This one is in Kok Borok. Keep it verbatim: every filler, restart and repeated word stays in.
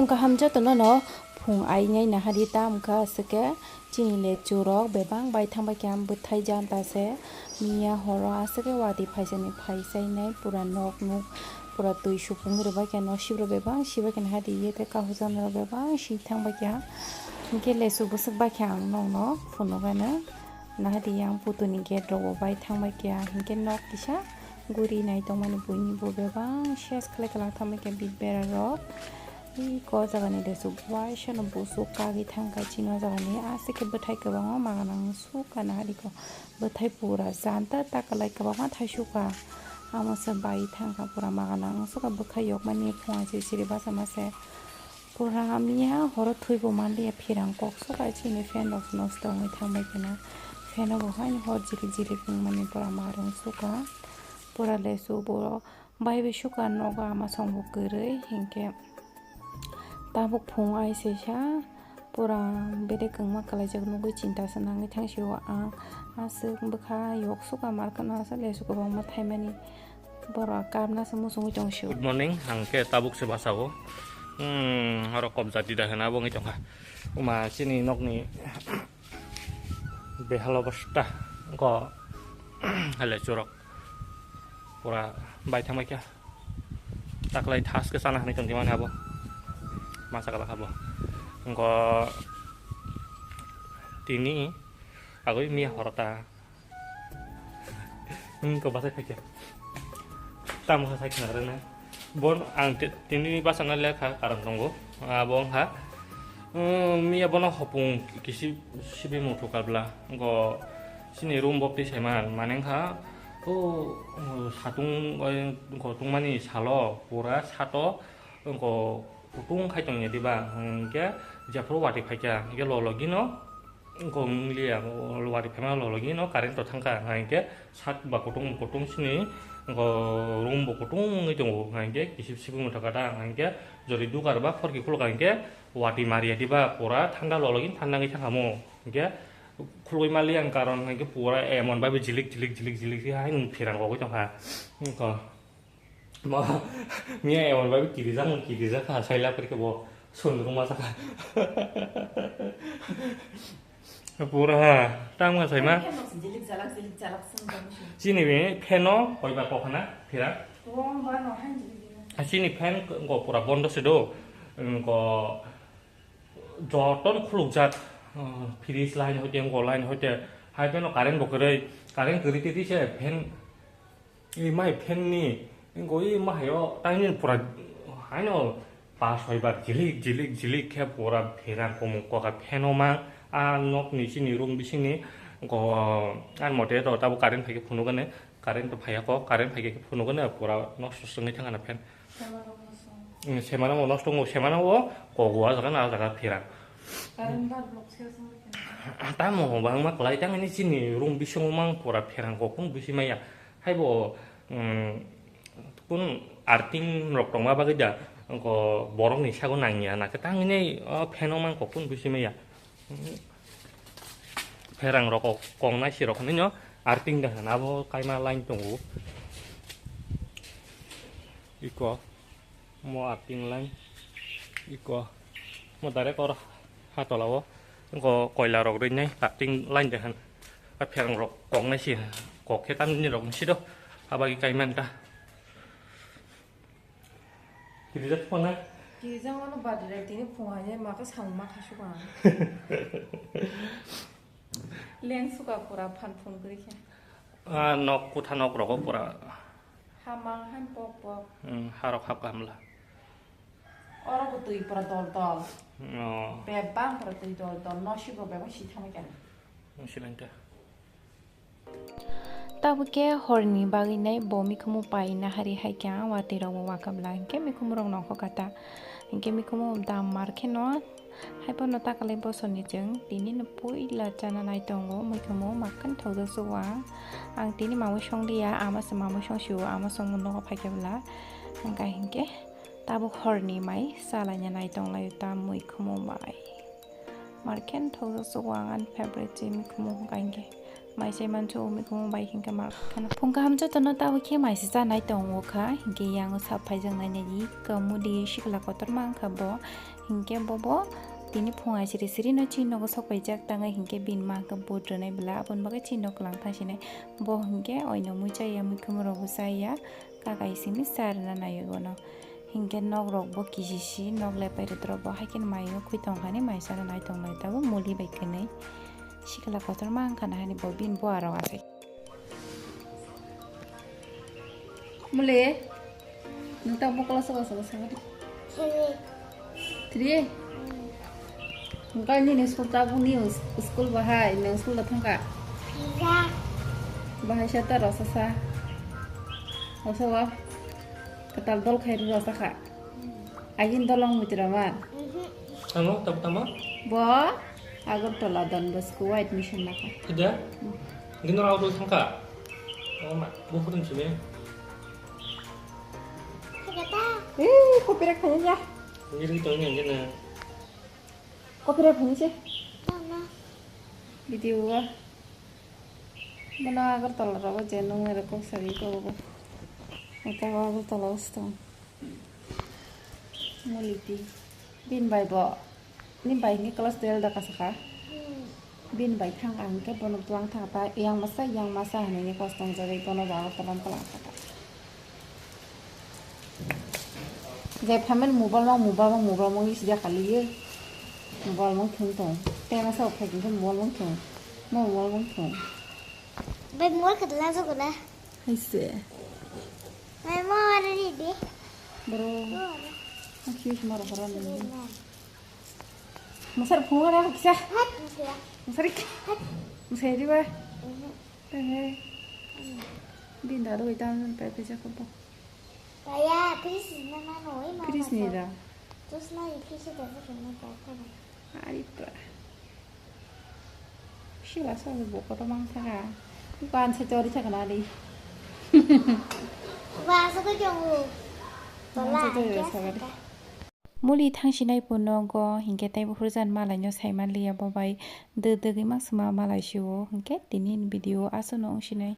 Kaham jotono no phung ainai nahadi tam kha aswk khe chini lechu rok bebak bai thangbai khe ang bwthai janta se miya horo aswk khe watwi phaisani phaisainai pura nok nuk pura twi supungwi rwbai khe nosip rok bebak sibai khe nahadi ye tei kaham jotono rok bebak si thangbai khe ang hinkhe lechu bwswk bai khe ang nokno phunukgano nahadi yang putuni gate rok bo bai thangbai khe ang hinkhe nok kisa guri nai tongmani buini bo bebak ses khlai kwlak thangbai khe bit bera rok. Iko jagani lechu waisa no busu kagwi thangkha chini o jagani aswk khe bwthai kwbangma maganang sukha nahadi ko bwthai pura janta takalai kwbangma thai sukha amo se bai thangkha pura maganang sukha bwkhai yokmani phunga se siri basa ma se pura miya horo thwibo manliya phirang kok sukha chini fan rok nosto wngwi thangbai kheno fan o bo haino hor jilik jilik wngmani pura marung sukha pura lechu bo. Bai bai sukha nogo ama songbo kwrwi hinkhe tabuk phung aisesa pura bedek kwngma kwlaijak nugwi chinta se nangwi thangsio ang aswk bwkha yok sukha markhano aswk lesu kwbangma thaimani borok kapna se muchungwi tongsio. Good morning, ang khe tabuk se basa o, hmm, oro kom jati da hwnwi abo wngwi tongkha. Uma chini nokni behal obostha, wngkha lechu rok pura bai thangbai kha. Taklai thas khe chana hinwi tongdi mani abo. Masa kwlak abo. Wngkha tini agwi miya horo ta. Wngkha bwsai phaikha. Tamo khe sai khna rwna. Bon ang ti-, tini basa na lekha karon tongo. Abo wngkha, um, miya bono hopung kisi sibimung thukabla. Wngkha chini room bok twi saiman. Mane wngkha, o, satung, o, wngkha tungmani salo pura sato wngkha kutung khai tongya diba, hinkhe jephuru watwi phaikha, hinkhe lologino wngkha wngliya, watwi phaima lologino current to thangkha, hinkhe sak ba kutung, kutung sini wngkha room bo kutung wngwi tongo, hinkhe kisip sibung thangkha ta, hinkhe jori dugar ba khorki khulukha, hinkhe watwi mariya diba pura thanda lologin thanda wngwi thangkha mo, hinkhe khulugwi manliya ang karon, hinkhe pura emon bai bo jilik, jilik, jilik, jilik, jilik hai phirang rogwi tongkha, wngkha. Bo miya emon bai kirijak, kirijak kha, sai lap khe bo sundruma sakha. Pura ha, tamo sai ma. Fan no jilik jalak, jilik jalak sung tong si. Chini be fan no koi ba kokhna phira. Wng ba no han jilik jilik. A chini fan ko pura bondo se do. Ko joton khuluk jak. Fridge line hoite, ko line hoite. Hai fan no current bo kwrwi, current kwrwi twi se fan. I mai fan ni, wngkha i mahaio, taini pura, haino, pas soi bar jilik, jilik, jilik khe pura pherang komung koka fan o mang, a nok ni chini room bising ni, wngkha, ani mote to tabuk current phaikhe phunukgani, current to phaiya kok, current phaikhe phunukgani pura nosto swngwi thangkha na fan. Semana bo nosto wngo, semana bo kogo a jaga na a jaga pherang. Current bar block se wngkha. Tamo bangma kwlai tangani chini room bisingo mang pura pherang kokong bisi maya. Haibo, um, kun arting rok tongma bagwi da, ko borok ni sago nangya, na khe tangni, o, fan o mang kok kun bisi maya. Pherang rok kok, kok nai si rok hinwi no arting da hwn, abo kaima line tongo. Iko, mo arting line, iko, mo direct or ha tola o. Wngkha koila rok rwinai arting line de han. A pherang rok kok nai si. Kok khe tamni rok si do. Abagi kai man ta. Kirijak phone na? Kirijak mano badi rai tini phung hai ma khe samung ma kha suka. Leng suka pura phan phun kri khe. A nok kutha nok rogo pura. Hamang han pok pok. Hmm, harok hap hamla. Oro bo twi pura dol dol. Oh. Bebak pura twi dol dol. Nosik bo bebak si thangwi kani. Silenta. Tabuk khe horni bagwi nai bo mikhumu pai nahari hai khe ang watwi rok bo wakabla hinkhe mikhumu rok nongkho kata hinkhe mikhumu dam mar kheno. Haiphano takalai bosorni chwng tini no puila chana nai tongo, muikhumu makkhan thokjak sugo ang. Ang tini mamwi song liya, ama se mamwi song sio, ama songmung nogo phaikhe bwla. Hwnkha hinkhe tabuk horni mai chalaina nai tonglaio ta muikhumu bai. Makkhan thokjak sugo ang ani favorite se muikhumu hwnkha hinkhe. Mai se mancho umi kumu bai hinkhe ma khana. Phung kaham jotono tabo khe mai se chanai tongo kha. Hinkhe yango sap phai jang nai nai ka muli sikla kotor ma wngkha bo. Hinkhe bobo tini phung ai siri siri no chini nogo sok pai jak tang hinkhe bini ma khe vote rwnai bwla aboni bagwi chini nok lang thang sinai. Bo hinkhe oino mui chaya mui kumu rogo chaya. Kaka isini cha rwna naiwi bono. Hinkhe nok rok bo kisisi nok lepai rwdrop bo haikhe maio khwi tongkhani mai sana nai tongnai tabuk muli bai kwnwi. Sikla kotor ma wngkha na hani bo bini bua rok asai. Muli, nwng ta bokolo sobo sobo sagadi. Three. Hwnkhe nini school tabuk new school bahai, nwng school da thangkha? Bahai sa ta rwsa sa. Oso bo kwtal dol khai rwsa kha. Agin dol wng muitu rama. Tamo, tabuk tamo? Bo Agartala Don Bosco o admission nakha. Kida? Gino rao dol thangkha. Oh ma, bo photo sini. Eh, copyright khaina ya. Ngiri to ngi ngene. Copyright khaina se. Video wa. Bono Agartala rogo je nung ere kok sari ko bo. Eko Agartala o stong. Muli ti. Bin bai bo. Ni bai ni class twelve da kasa kha. Bin bai thang ang ke bono tuang thang ta yang masa yang masa hwnwi ni kos tong jagwi bono ba Agartala kala kha. Jai phaimani mobile mang, mobile mang, mobile mang isi dia khali ye. Mobile mang thung tong. Tena sa phai thung mobile mang thung. Mo mobile mang thung. Bai mobile khat la jok na. Hai se. Bai mo ara ni de. Bro. Mo ara. Ang khiu maro hara ni. Masar phung ara kisa. Hat, masar. Masar. Hat. Masar di ba. Mhm. Tang he. Bin da do itan pai pesa ko bo. Paya, please, na na no, ima. Please ni da. Terus na, please da, terus na, da, da. Ari pra. Sila sa bo ko to mang thaka. Ko an se chori thaka na di. Ba, so ko jong. An se chori thaka di. Muli thangsinai phuru nogo hinkhe tei buphuru jan malaino saimanliya bo bai dwdwgwi maksima malai sio hinkhe tini video aswkno wngsinai.